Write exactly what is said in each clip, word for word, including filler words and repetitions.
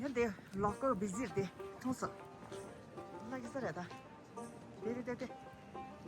ཡང་དེ་ལོ་ཀལ་བི་ཟི་རེད། དེ་མཐོང་སོང་། ལ་གི་ས་རེད་ད། དེ་དེ་དེ་དེ།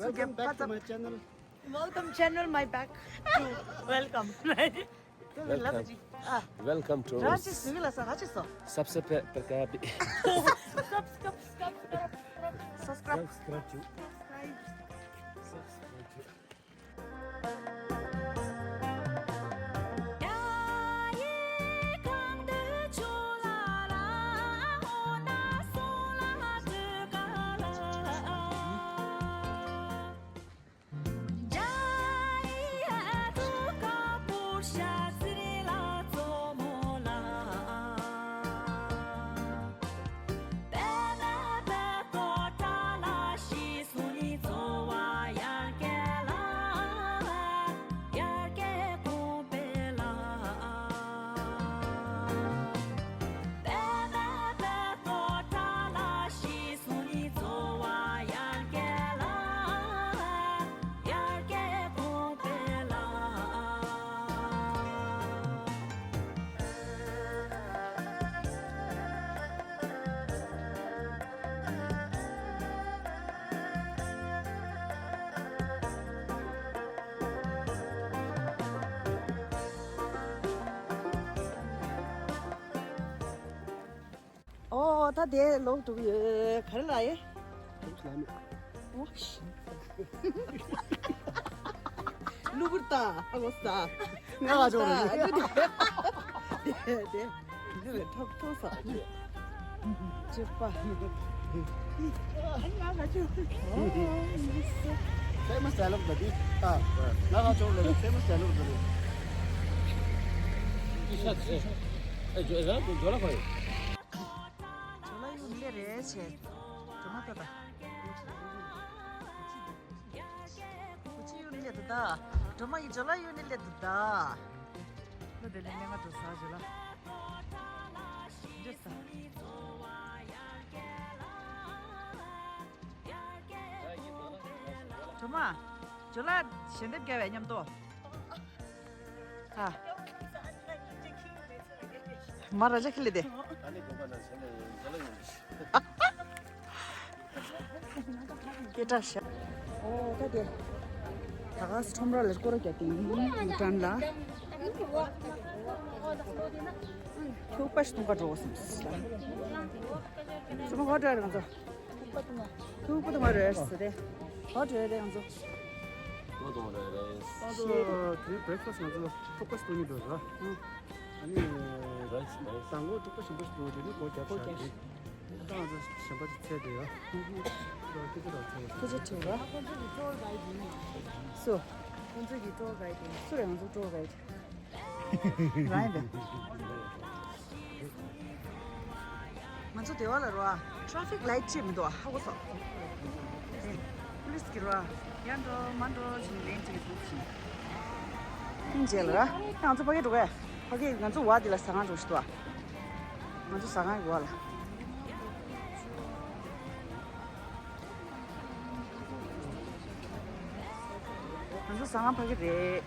Welcome back to my channel. Welcome channel, my back to welcome. Welcome. Welcome to ར་ཅི་སུ་ལ་ས་ཧ་ཅི་སོ། Subscribe, subscribe, subscribe, subscribe, subscribe, subscribe. ཨོ། ད་དེ་ལོག་འགྲོ་གི་ཡོད། ག་རེ་ལ་ཡེ། ལུ་བུར་ཏ་ཨ་གོ་ས། ང་ལ་ཅོག་རེད། དེ་དེ་དེ་ཐོག་ཐོག་ས་ཅེ་པ། ང་ལ་ཅོག Famous dialogue ད་དེ། ཨ། ང་ལ་ཅོག་ལ་famous dialogue ད་དེ། ཨེ་ཇོ་ལ་ཁོ་ཡོད། ཇོ་ལ་ཡུལ་ལས་རེད་ཆེ། ཇོ་མ་ཏོ་ད། ཁོ་ཅི་ཡུལ་ལས་དུ་ད། ཇོ་མ་ཡི་ཇོ་ལ་ཡུལ་ལས་དུ་ད། ལོ་དེ་ལས་ལས་ང་དུ་ས་ཇོ་ལ། འདྲེ་ས། ཇོ་མ། ཇོ་ལ་ཞལ་འདེབས་རྒྱབ་པའི་མཉམ་དུ། ཧ། མ་ར་ཇ་ཁི་ལི་དེ། སྐད་གྲགས་ཤ། ཨོ་ད་དེ། ད་ག་སི་ཁྲོམ་ར་ལ་སྐོར་རྒྱག་གི་ཡིན་བུ་ཊན་ལ། ཐུག་པ་ཞིག་འཐུང་ག་འགྲོ་བསམ་སོང་། ཁྱོད་མ་ག་འདྲ་རེད་ང་ཚོ། ཐུག་པ་འཐུང་བ་རེད་ཟེར་ཏེ། ག་འདྲ་རེད་ང་ཚོ། ང་ཚོ་དེ་breakfast ང་ཚོ་ཐུག་པ་ཞིག་འཐུང་གི་འགྲོ་ཟེར། ཨ་ནི། rice rice དང་པོ་ཐུག་པ་ཞིམ་པོ་ཞིག་འཐུང་དེ་ནི་སྒོ་རྒྱབ་བཞག་དེ། ད་ང་ཚོ་ཞིམ་པ་ཞིག་འཚོལ་དེ་ཡ། ཁྱེད་ཚོ་རང་འཚོལ་བ། ཁྱེད་ཚོ་འཚོལ་བ། སུ། ཁོང་ཚོ་གི་tour guide ཡིན། སུ་རེད་ང་ཚོ་tour guide། རང་ཡིན་པས། ང་ཚོ་སྡེ་བ་ལ་རོ་ཨ། traffic light ཅིག་མི་འདུག་ཨ། ཧ་གོ་སོང་། police གི་རོ་ཨ། ཡར་འགྲོ་མར་འགྲོ་ཅིག་ལན་ཅིག་འདུག་ཅིག་ཨིན་ཇེ་ལ་ར། ང་ཚོ་ཕ་གི་འགྲོ་གས། ཕ་གི་ང་ཚོ་བ་འདི་ལ་ཟ་ཁང་འགྲོ་ཞིག་འདུག་ཨ། ང་ཚོ་ཟ་ཁང་གི་བ་ལ། ང་ཚོ་ཟ་ཁང་ཕ་གི་རེད།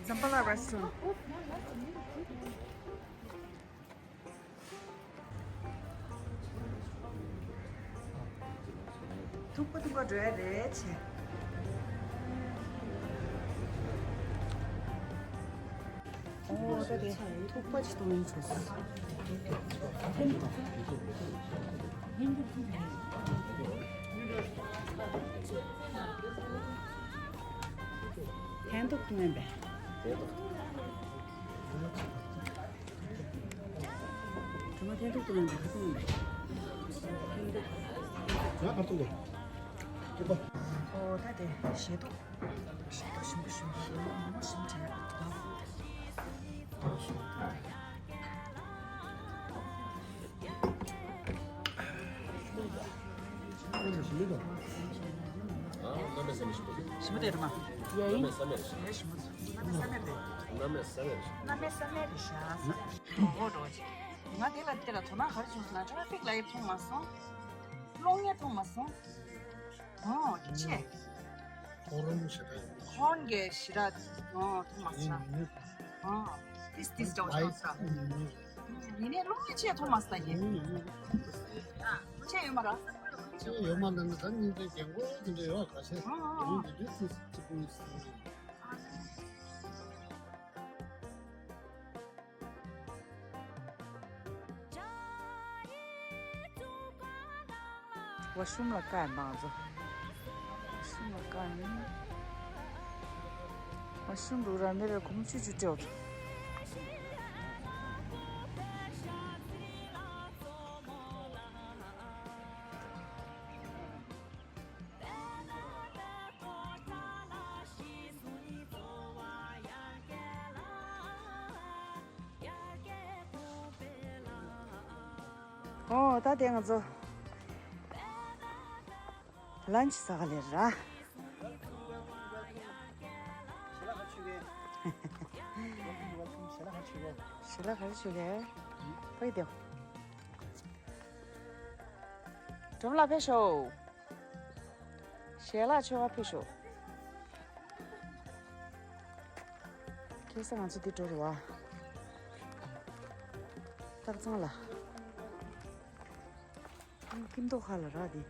Zambala restaurant. ཐུག་པ་འཐུང་ག་འགྲོ་ཡ་རེད་ཆེ། ཨོ་ད་དེ་ཐུག་པ་ཅིག་འཐུང་ཡིན་ཆོག་སོང་། ཐན་ཐུག་འཐུང་ཡིན་པས། ཁྲོ་མ་ཐན་ཐུག་ཏུ་ཡོང་དུས་ཁ་ཐུག་ཡིན་པས། ཡང་ཁ་ཐུག་ལ། ཨོ་ད་དེ་ཞལ་ཏོག་ཞལ་ཏོག་ཞིམ་པོ་ཞིམ་པོ་ཡོད། མོག་མོག་ཞིམ་དྲགས། ཞིམ་པོ་དེ་རེད་མ། ཡ་ཡིན། ཡ་ཞིམ་པོ། གནམ་མེད་ས་མེད་རེད། གནམ་མེད་ས་མེད་རེད་ཤག་གྲོགས་པོ་གྲོགས་ཅིག་ང་དེ་ལ་དེ་ལ་དོ་སྣང་ག་རེ་བྱུང་སོང་ན་ཊ་ཕིག་ལ་ཡེ་མཐོང་མ་སོང་། གློག་བརྙན་མཐོང་མ་སོང་། ཨོ་ཡིན་ཆེ། ཁོ་རང་ཞེ་དྲག་ཡོད། ཁོང་གི་ཞེ་དྲག་ཨོ་མཐོང་མ་སོང་། ཨོ་ཏིས་ཏིས་འདྲ་བོ་ཤོག་ས། ཡིན་ནའི་གློག་བརྙན་ཆེ་མཐོང་མ་སོང་ཡིན། ཨ་ཁོ་ཆེ་ཡོད་མ་རེད། ཆེ་ཡོད་མ་རེད་ན་ད་ཉིན་དེ་རྒན་གོག་དེ་འདྲ་ཡོད་ག་ཆེ། ཨོ་ཨོ་ཡིན་དེ་དུས་ཚོད་གཅིག་པུ་ཡིན་སྲིད། ཝ་ཤུམ་ལ་ཀ་ཡིན་པ་ང་ཚོ། ཝ་ཤུམ་ལ་ཀ་ཡིན། ཝ་ཤུམ་རུ་ར་མེ་ར་ཁོམ་ཆུ་ཆུ་སྤྲེའུ། ཨོ་ད་དེ་ང་ཚོ་ལན་ཆི་ཟ་ག་ལེར་ར། ཞལ་ལག་ག་རེ་མཆོད་གས། ཕ་གི་དེ། སྒྲོམ་ལ་ཕེབས་ཤོག་ཞལ་ལག་མཆོད་ག་ཕེབས་ཤོག་ཁ་སང་ང་ཚོ་འདི་འགྲོ་རུ་བ། སྟག་ཚང་ལ། ཨང་ཁྱིམ་ཐོག་ཁ་ལ་རག་འདི།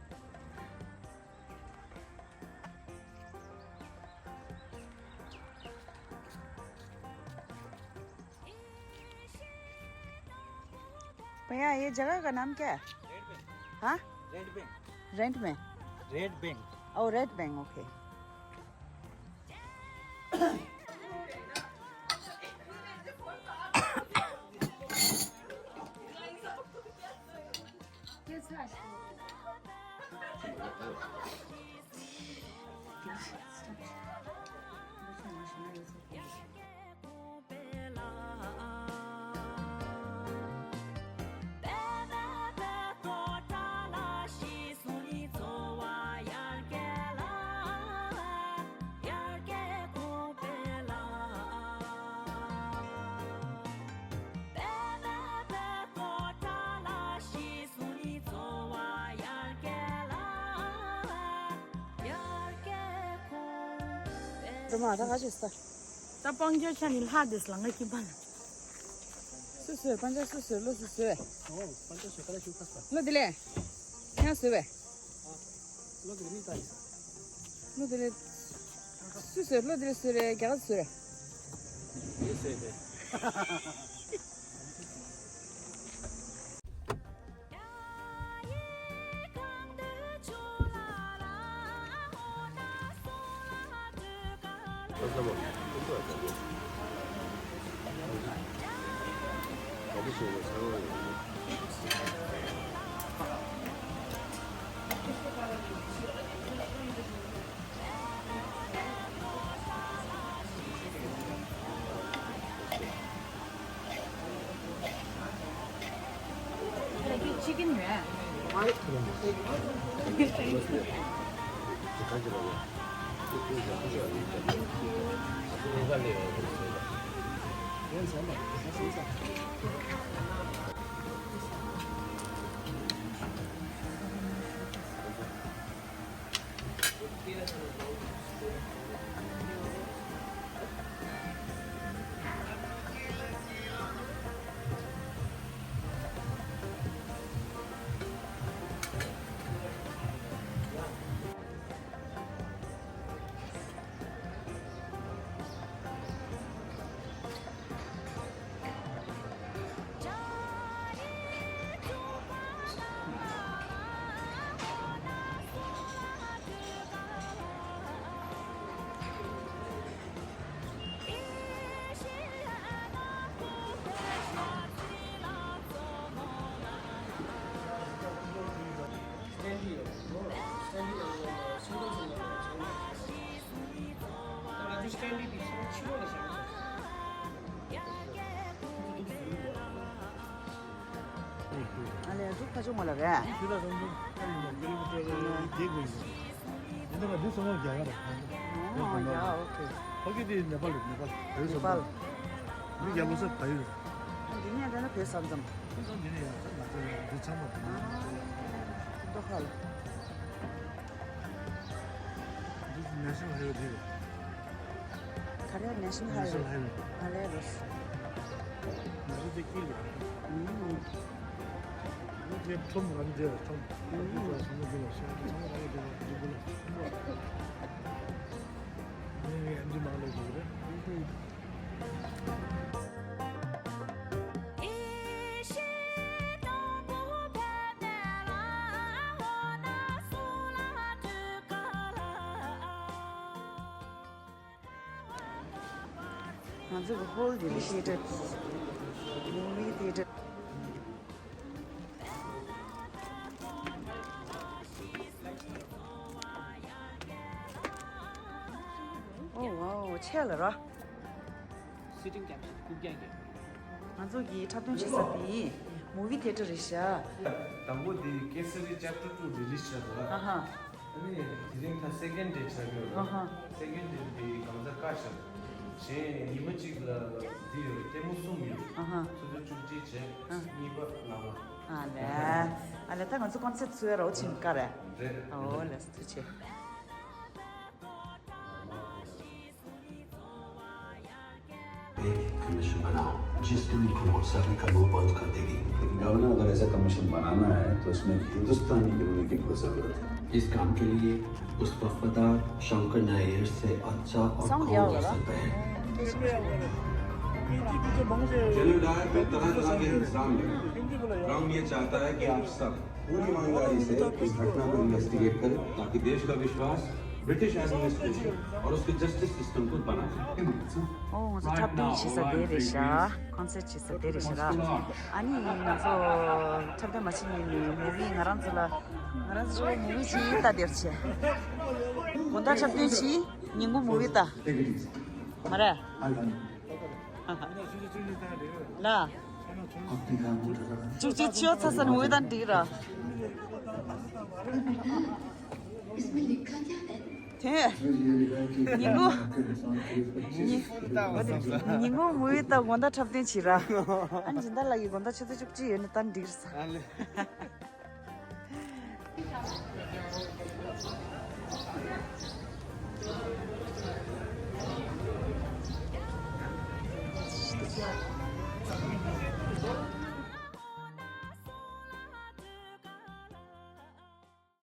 भैया, ये जगह का नाम क्या है? Red bank. हाँ? Red bank. Rent में। Red bank. ओ, रेड बैंक, ओके। རོ་མ་ད་ག་ཅི་ས། ད་སྤང་རྒྱ་ཆ་ནི་ལྷ་དེས་ལ་ང་ཁྱིམ་པ་ལ། སུ་སུ་སྤང་རྒྱ་སུ་སུ་ལོ་སུ་སུ། ཨོ་སྤང་རྒྱ་ཞོ་ཀ་ལ་ཞུ་ཁ་ས། ལོ་དེ་ལས། ཁྱེད་སུ་བས། ལོ་དེ་ལས་མི་ལྟ་ཡིན་ས། ལོ་དེ་ལས། སུ་སུ་ལོ་དེ་ལས་སུ་རེད་རྒྱ་གར་སུ་རེད། ཡེ་སུ་རེད། Chicken ཡོད། ཨ་ལས་འདུག་ཁ་ཆུང་མ་ལ་རེད། འདི་ནས་འདི་སོང་རྒྱ་གར། ཨོ་ཡ་ཨོ་ཁེ། ཕ་གི་དེ་ནེ་པཱལ་རེད། ནེ་པཱལ། བོད་ནེ་པཱལ། འདི་རྒྱ་མོ་ས་བ་ཡོད། འདི་ནས་ད་ནི་བོད་ས་མཚམས། འདི་ནས་ཡང་ང་ཚོ་ཡང་འདི་ཚང་མ་འདི་ནས་ཡང་ཚང་མ་འདི་National Highway་རེད། ག་རེ་National Highway། National Highway་ཨ་ལས་རེད། ང་ཚོ་འདི་དཀྱིལ་ལ། ཨུམ། ང་ཚོ་ཁྲོམ་རང་འདི་ལ་ཁྲོམ། ཨུམ། ཚང་མ་འདི་ལ་ཤར་ཚང་མ་རང་འདི་ལ་འདི་དགུ་ལ། ངས་ངས་འདི་མང་ལས་འདུག་རེད། ཨུམ། ང་ཚོ་གི་ཧོལ་འདི་ལ་ཤེས་ཏེ་movie theater། ཨོ་ཝའོ་ཆེ་ལ་ར། Sitting caption རྐུབ་བཀྱག་བརྒྱབ། ང་ཚོ་གི་འཁྲབ་སྟོན་བྱེད་ས་དེ་movie theater་རེད་ཤག་དང་པོ་དེ་Kesari chapter two release་བྱས་འདུག་ཨ། ཨ་ཧ། ཨ་ནི་དེ་རིང་ད་second date་ཆགས་ཡོད་ལ། ཨ་ཧ། Second date་དེ་གང་ཟག་བཀའ་ཤག་གཞན་ཉི་མ་གཅིག་ལ་འདི་ཡོད་ལྟད་མོ་གསུམ་ཡོད། ཨ་ཧ། ཆུ་ཚོད་བཅུ་གཅིག་བྱས། ཨ། གཉིས་པ་ལྔ་པ། ཨ་ལས། ཨ་ལས་ད་ང་ཚོ་concert་ཚུད་རོགས་བྱེད་ཀ་རེད། རེད། ཨོ་ལས་ཐུགས་རྗེ་ཆེ། एक कमीशन बनाओ, जिस दिन कोर्ट सभी का मुंह बंद कर देगी। गवर्नर अगर ऐसा कमीशन बनाना है तो उसमें हिंदुस्तानी कम्युनिटी को जरूरत है। इस काम के लिए उस वफादार शंकर नायर से अच्छा और कौन हो सकता है? जनरल डायर पे तरह तरह के इल्जाम है। ट्रंप ये चाहता है कि आप सब पूरी ईमानदारी से इस घटना को इन्वेस्टिगेट करें, ताकि देश का विश्वास ब्रिटिश एडमिनिस्ट्रेशन और उसके जस्टिस सिस्टम को बना रहे। ཨོ་ང་ཚོ་འཁྲབ་སྟོན་བྱེད་ས་དེ་རེད་ཤག concert་བྱེད་ས་དེ་རེད་ཤག་ཨ་ནི་ང་ཚོ་འཁྲབ་སྟོན་མ་བྱེད་ཉིན་ནས་movie་ང་རང་ཚོ་ལ་ང་རང་ཚོ་movie་ཅིག་ལྟ་དེར་བྱེད། དགོང་དག་འཁྲབ་སྟོན་བྱེད་ཉིན་གུང་movie་ལྟ། མ་རེད། ལ། ཅུ་ཅུ་ཆོ་ཚ་སན་འོས་དང་འགྲིག་ར། དེ། ཉིན་གུང་། ཉིན་གུང་འོས་དང་དགོང་དག་འཁྲབ་སྟོན་བྱེད་ར། ཨ་ནི་སྦྱིན་བདག་ལགས་ཀྱིས་དགོང་དག་ཆུ་ཚོད་བཅུ་གཅིག་ཡོལ་ནས་ལྟ་འགྲིག་ར། ཨ་ལེ།